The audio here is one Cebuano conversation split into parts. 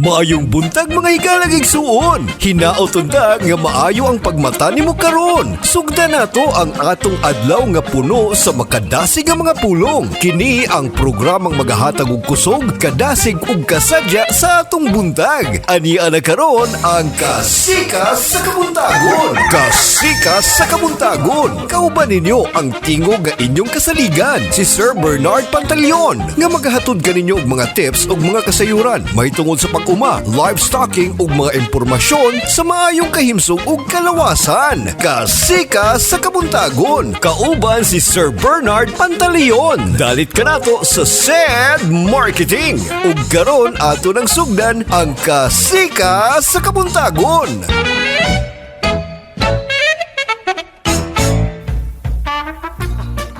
Maayong buntag, mga higalang igsuon. Hinaot unta nga maayo ang pagmata nimo karon. Sugda nato ang atong adlaw nga puno sa makadasig nga mga pulong. Kini ang programang magahatag og kusog, kadasig ug kasadya sa atong buntag. Ani ana karon ang Kasika sa Kabuntagon. Kasika sa Kabuntagon. Kauban ninyo ang tingog nga inyong kasaligan, si Sir Bernard Pantaleon, nga magahatod kaninyo og mga tips ug mga kasayuran mahitungod sa pag-uma, livestocking ug mga impormasyon sa maayong kahimsog ug kalawasan. Kasika sa Kabuntagon. Kauban si Sir Bernard Pantaleon. Dalit kanato sa SED Marketing. Ug karon ato nang sugdan ang Kasika sa Kabuntagon.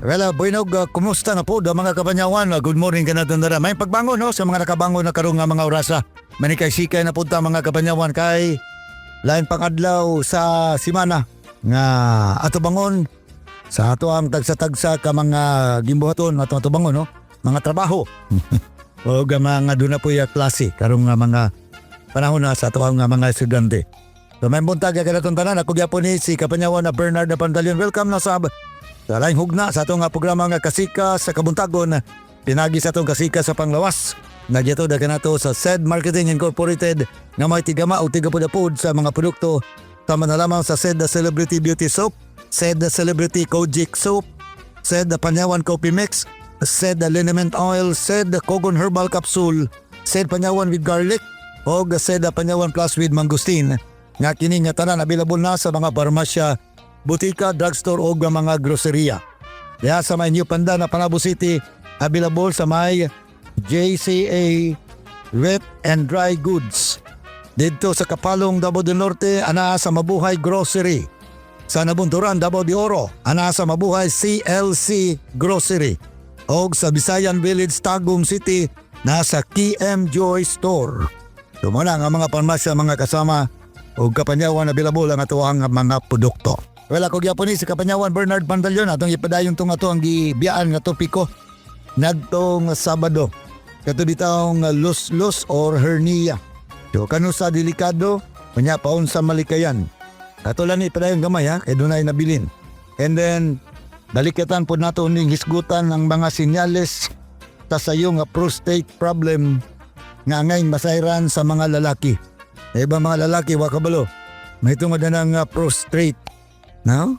Well, buinog, kumusta na po da mga kabanyawan? Good morning ka na doon na. May pagbangon, no, sa mga nakabangon na karong nga mga orasa. Manikay-sikay na punta, mga kabanyawan, kay lain pang adlaw sa simana nga ato bangon sa ato ang tagsa-tagsa ka mga gimbuhaton ato ato bangon, no, mga trabaho o ga mga doon na po ya klase karong nga mga panahon na sa ato ang nga mga estudyante. So may buntag ka na tanan. Ako gyapon ni si kapanyawan na Bernard na Pantaleon. Welcome na sab sa laing hugna sa atong nga programa nga Kasika sa Kabuntagon, pinagi sa atong Kasika sa Panglawas. Nagyato da kanato sa SED Marketing Incorporated nga may tigama o tigapudapud sa mga produkto, tama na lamang sa SED The Celebrity Beauty Soap, SED The Celebrity Kojic Soap, SED The Panyawan Coffee Mix, SED The Liniment Oil, SED The Kogon Herbal Capsule, SED Panyawan with Garlic, o SED The Panyawan Plus with Mangosteen, nga kini nga tanan available na sa mga parmasya, butika, drugstore o mga groceria. Diya sa may New Panda na Panabo City, available sa may JCA Wet and Dry Goods. Dito sa Kapalong, Davao del Norte, anaa sa Mabuhay Grocery. Sa Nabunturan, Davao de Oro, anaa sa Mabuhay CLC Grocery. Og sa Bisayan Village, Tagum City, nasa KM Joy Store. So mao na nga mga parmasya, mga kasama og kapanyawan, available ang atoang mga produkto. Well, ako gyapon ni si kapanyawan Bernard Pantaleon. Atong ipadayon tong ato ang gibiyaan nga topiko ngadtong Sabado. Kato bitawng lus-lus or hernia. So kanu sa delikado, unya paon sa malikayan. Ato lang ni ipadayon gamay ha, kay dunay nabilin. And then dalikatan po nato ning hisgutan ang mga sinyales sa sayo nga prostate problem nga ngay masayran sa mga lalaki. Iba mga lalaki wa kabalo. May tungod na ng prostate. No?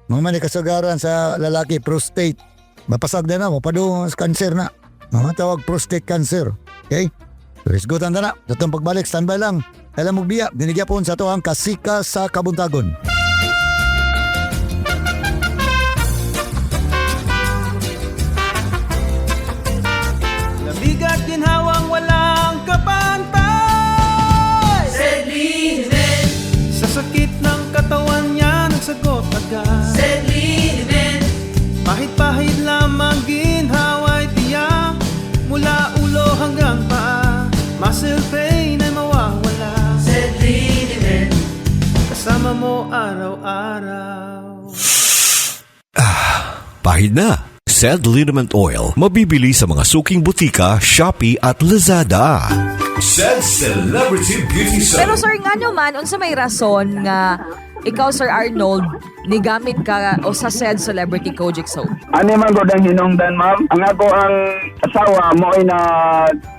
Mga man kasagaran sa lalaki, prostate. Mapasag na na, mapadung sa cancer na. Mga tawag prostate cancer. Okay? So, hisgutan na na. Sa itong pagbalik, standby lang. Alam mo biya, dinigya po sa ito ang Kasika sa Kabuntagon. Lamig at ginhawang walang kapantay. Sa sakit ng katawan niya, nagsagot agad. Pahid-pahid lamang ginhawa'y tiyak. Mula ulo hanggang paa, muscle pain ay mawawala. Kasama mo araw-araw. Pahid na. Said Liniment Oil. Mabibili sa mga suking butika, Shopee at Lazada. Said Celebrity Beauty Soap. Pero sir, nga naman, unsa may rason nga ikaw, Sir Arnold, nigamit ka o sa said Celebrity Kojic Soap? Ani man gud ang hinungdan, ma'am. Ang ako ang asawa mo ay na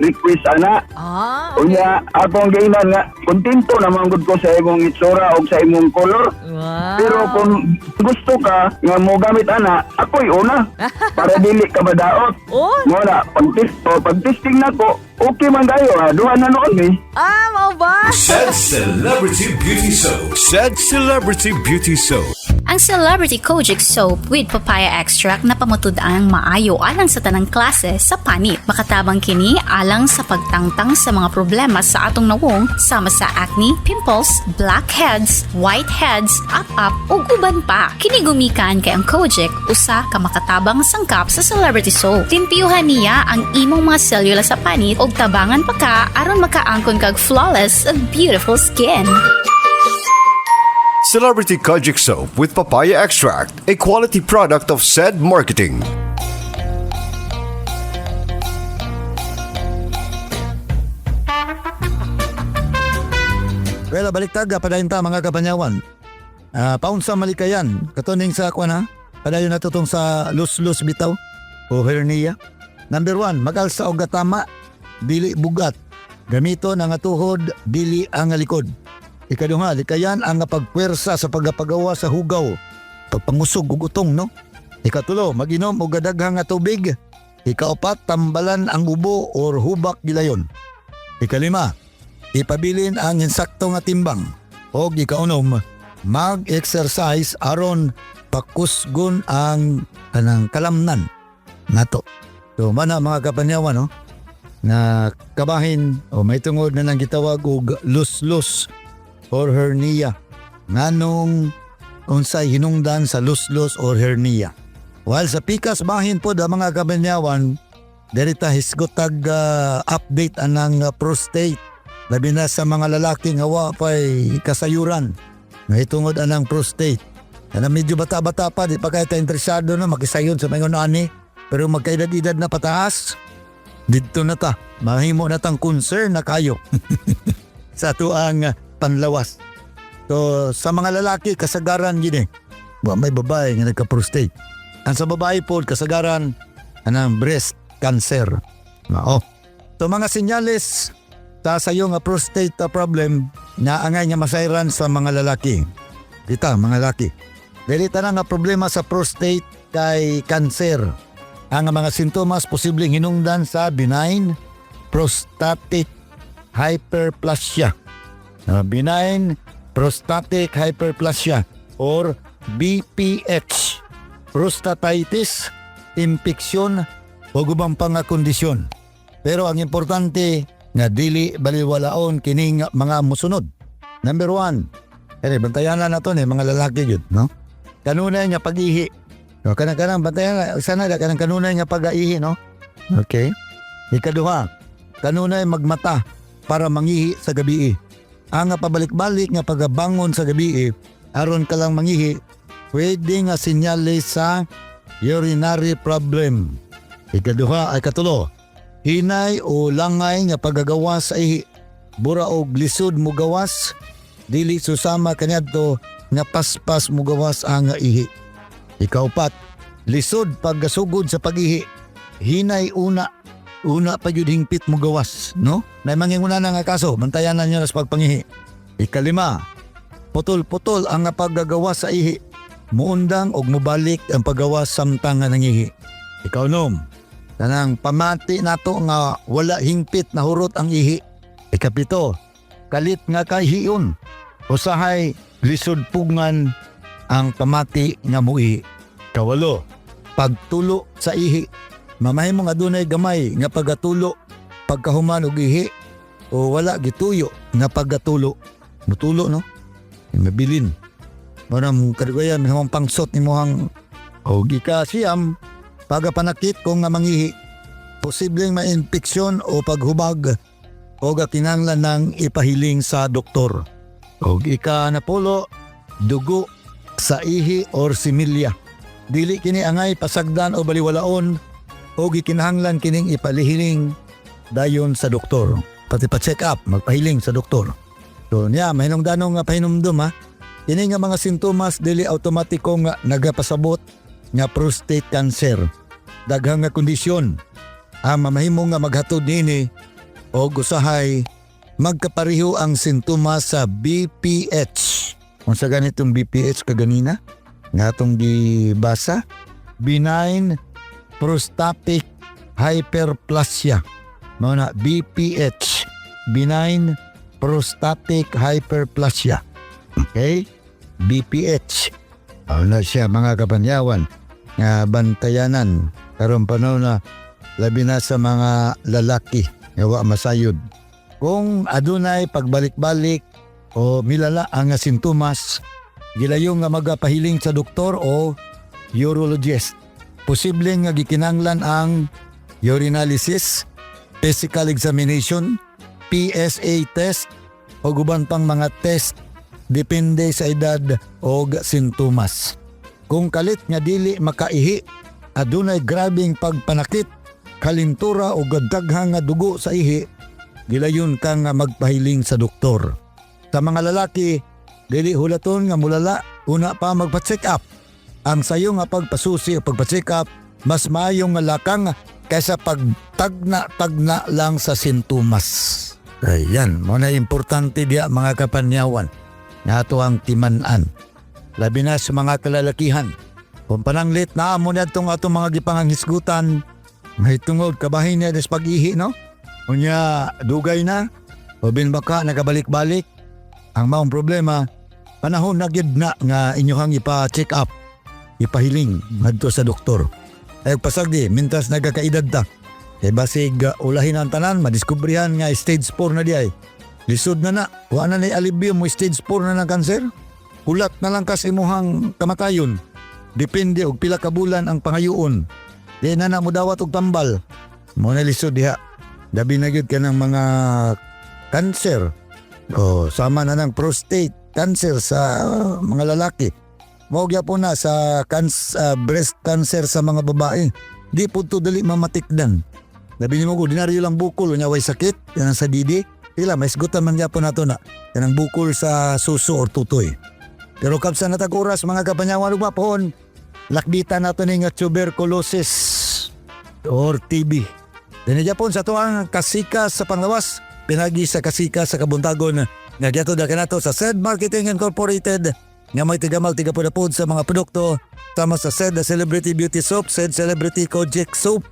request ana. Ah, okay. Unya akong giingnan nga kontento naman gud ko sa imong itsura og sa imong color. Pero kung gusto ka nga mo gamit ana, ako'y una para dili ka madaot. Oh, Mo na pag-test o pag-testing nako, okay man kayo ha. Duha na noon eh. Ah, mao ba? Said Celebrity Beauty Soap. Said Celebrity Beauty Soap. Ang Celebrity Kojic Soap with Papaya Extract na pamatud-ang maayo alang sa tanang klase sa panit. Makatabang kini alang sa pagtangtang sa mga problema sa atong nawong sama sa acne, pimples, blackheads, whiteheads, up-up ug uban pa. Kini gumikan kay ang Kojic usa ka makatabang sangkap sa Celebrity Soap. Limpiyuhan niya ang imong mga selula sa panit ug tabangan pa ka aron makaangkon kag flawless ug beautiful skin. Celebrity Kojic Soap with Papaya Extract, a quality product of said marketing. Well, balik taga padayon ta, mga kabanyawan. Paunsa malikayan katuning sa kuan ha. Padayon na tong sa lus-lus bitaw o hernia. Number 1, magalsa og tama, dili bugat. Gamiton ang tuhod, dili ang likod. Ikaduha, likayan ang pagpwersa sa pagpagawa sa hugaw. Pagpangusog ug utong, no? Ikatulo, maginom og daghang nga tubig. Ikaupat, tambalan ang ubo or hubak gilayon. Ikalima, ipabilin ang insakto nga timbang. Og ikaunom, mag-exercise aron pakusgon ang kanang kalamnan nato. So mana, mga kapanyawan, no, na kabahin o may tungod na nang gitawag og lus-lus or hernia. Nganong unsay hinungdan sa lus-lus or hernia? While sa pikas bahin po da, mga kabanyawan, diri ta hisgot tag update anang prostate. Labi na sa mga lalaki nga wa pa'y kasayuran. Nga tungod anang prostate. Kana medyo bata-bata pa, di pa kaya ta interesado na makisayon sa mga ani. Pero magkaedad-edad na pataas, didto na ta. Mahimo na tang concern na kayo sa atuang panlawas. So sa mga lalaki, kasagaran gini. Wa may babae nga nagka-prostate. Ang sa babae po, kasagaran anang breast cancer. Mao. So mga senyales sa sayo nga prostate problem na angay nga masayran sa mga lalaki. Kita, mga lalaki. Dili tanan nga problema sa prostate kay cancer. Ang mga sintomas posibleng hinungdan sa benign prostatic hyperplasia. Benign prostatic hyperplasia or BPH, prostatitis, impeksyon o ubang pang nga kondisyon. Pero ang importante nga dili baliwalaon kining mga musunod. Number 1, eh, bantayan na nato ni mga lalaki yun, no? Kanunay nga pag-ihi. No, kanang kanang bantayan na, sana na kanang kanunay nga pag-ihi, no? Okay. Ikaduha, kanunay magmata para mangihi sa gabi. Ang nga pabalik-balik nga pagabangon sa gabi aron ka lang mangihi, pwede nga senyales sa urinary problem. Ikaduha ay katulo, hinay o langay nga pagagawa sa ihi. Bura og lisod mo gawas, dili susama kaniadto nga paspas mo gawas ang ihi. Ikaupat, lisod paggasugod sa pag-ihi. Hinay una, una pa gyud hingpit mo gawas, no? Nay manginguna na nga kaso, bantayan na niyo sa pagpangihi. Ikalima, putol-putol ang paggagawa sa ihi. Muundang og mubalik ang paggawa samtang nga nangihi. Ikaunom, kanang pamati nato nga wala hingpit na hurot ang ihi. Ikapito, kalit nga kahiyon. Usahay lisod pugngan ang pamati nga muihi. Kawalo, pagtulo sa ihi. Mamahimo nga dunay gamay nga pagatulo pagkahuman og ihi o wala gituyo nga pagatulo. Mutulo, no? Mabilin. Mao mo kadugayan may pangsot ni mohang o gika siyam, pagapanakit kung nga mangihi. Posibleng ma-impeksyon o paghubag o kinahanglan ng ipahiling sa doktor. O ika napulo, dugo sa ihi or similya. Dili kini angay pasagdan o baliwalaon o gikinahanglan kining ipalihiling dayon sa doktor. Pati pa check up, magpahiling sa doktor. So niya, mahinungdanong nga pahinumdum ha. Kini nga mga sintomas dili automatiko nga nagapasabot nga prostate cancer. Daghang nga kondisyon ang mamahimo nga maghatod nini o usahay magkapareho ang sintomas sa BPH. Unsa ganitong BPH kaganina? Nga atong gibasa, benign prostatic hyperplasia. Mao na BPH, benign prostatic hyperplasia. Okay? BPH. Mao na siya, mga kapanyawan, nga bantayanan karon panahon na, labi na sa mga lalaki nga wa masayod. Kung adunay pagbalik-balik o milala ang sintomas, gilayon nga magapahiling sa doktor o urologist. Posible nga gikinanglan ang urinalysis, physical examination, PSA test o uban pang mga test depende sa edad o sintomas. Kung kalit nga dili makaihi, adunay grabing pagpanakit, kalintura o daghang nga dugo sa ihi, gilayon ka nga magpahiling sa doktor. Sa mga lalaki, dili hulaton nga mulala, una pa magpa-check up. Ang sayo nga pagpasusi o pagpa-check up, mas maayo nga lakang kaysa pagtagna-tagna lang sa sintomas. Ayan, mao na importante diya, mga kapanyawan, nga ato ang timan-an. Labi na sa mga kalalakihan. Kung pananglit na amo na itong atong mga gipanghisgutan, may tungod kabahin niya des pag-ihi, no? Unya, dugay na, o baka nagabalik-balik. Ang maong problema, panahon na gyud na nga inyohang ipa-check up, ipahiling ngadto sa doktor. Ay pasagdi, mintas nagakaedad ta. Kay basig ulahin ang tanan, madiskubrihan nga stage 4 na di ay. Lisod na na, wa na ni alibyo mo stage 4 na ng kanser. Hulat na lang kas imuhang kamatayon. Depende og pila ka bulan ang pangayoon. Di na na mo dawat og tambal. Mao na lisod diha. Labi na gyud kanang mga cancer. O sama na ng prostate cancer sa mga lalaki. Mao gyapon na sa breast cancer sa mga babae. Di po to dali mamatikdan. Labi nimo ko ordinaryo lang bukol, unya way sakit yan sa didi. Ila may isgutan man gyapon nato na kanang bukol sa suso or tutoy. Pero kapsa na tag oras, mga kapanyawan, ug mapon lakbitan nato ning tuberculosis or TB. Dinhi gyapon sa tuang Kasika sa Panglawas, pinagi sa Kasika sa Kabuntagon nga gihatod na kanato sa SED Marketing Incorporated nga may tigamal tigapudapod sa mga produkto sama sa SED Celebrity Beauty Soap, SED Celebrity Kojic Soap,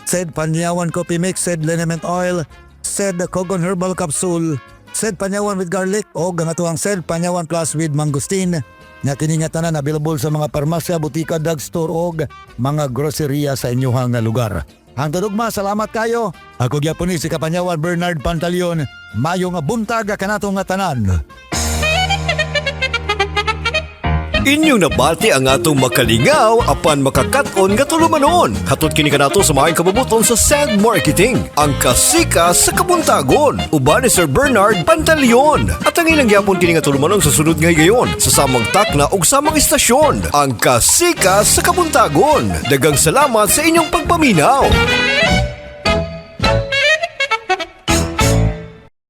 SED Panyawan Coffee Mix, SED Liniment Oil, SED Kogon Herbal Capsule, SED Panyawan with Garlic o ang atuang SED Panyawan Plus with Mangosteen nga kini nga tanan available sa mga parmasya, butika, drugstore og mga groceria sa inyuhang lugar. Hangtod ugma, salamat kayo. Ako gyapon ni si Kapanyawan Bernard Pantaleon. Mayo nga buntag kanato nga tanan. Inyong nabati ang atong makalingaw apan makakaton nga tulumanon. Hatod kini kanato sa maayong kabubuton sa Send Marketing, ang Kasika sa Kabuntagon. Uban ni Sir Bernard Pantaleon. At ang ilang gyapon kini nga tulumanon sa sunod nga higayon sa samang takna ug samang istasyon, ang Kasika sa Kabuntagon. Daghang salamat sa inyong pagpaminaw.